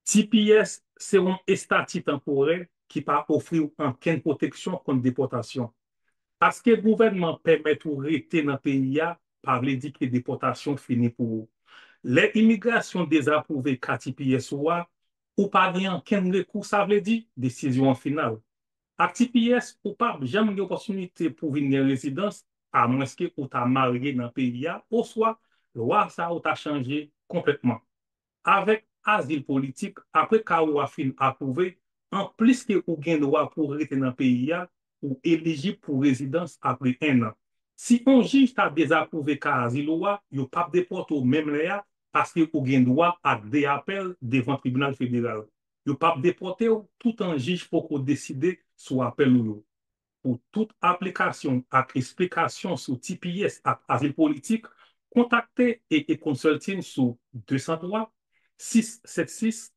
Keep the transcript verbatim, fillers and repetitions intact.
T P S se yon estati tanporè ki pa ofri w ankenn pwoteksyon kont depòtasyon. Paske gouvènman pèmèt ou rete nan peyi a, pa vle di ke depòtasyon fini pou ou. Lè imigrasyon dezapwouve ka T P S ou a, ou pa gen ankenn rekou, sa vle di, desizyon an final. Ak T P S, ou p ap janm gen opòtinite pou vin gen rezidans, amwenske ou ta marye nan peyi a, oswa lwa sa yo ta chanje konplètman. Avèk azil politik, apre ka ou a fin apwouve, anplis ke ou gen dwa pou rete nan peyi a, ou elijib pou rezidans apre en an. Si yon jij ta dezapwouve ka azil ou a, yo p ap depòte w menm lè a, paske ou gen dwa ak de apèl devan tribinal federal. Yo p ap depòte w toutan jij poko deside sou apèl ou yo. Pou tout aplikasyon ak esplikasyon sou T P S ak azil politik, kontakte A A Consulting sou de san twa, sis sèt sis,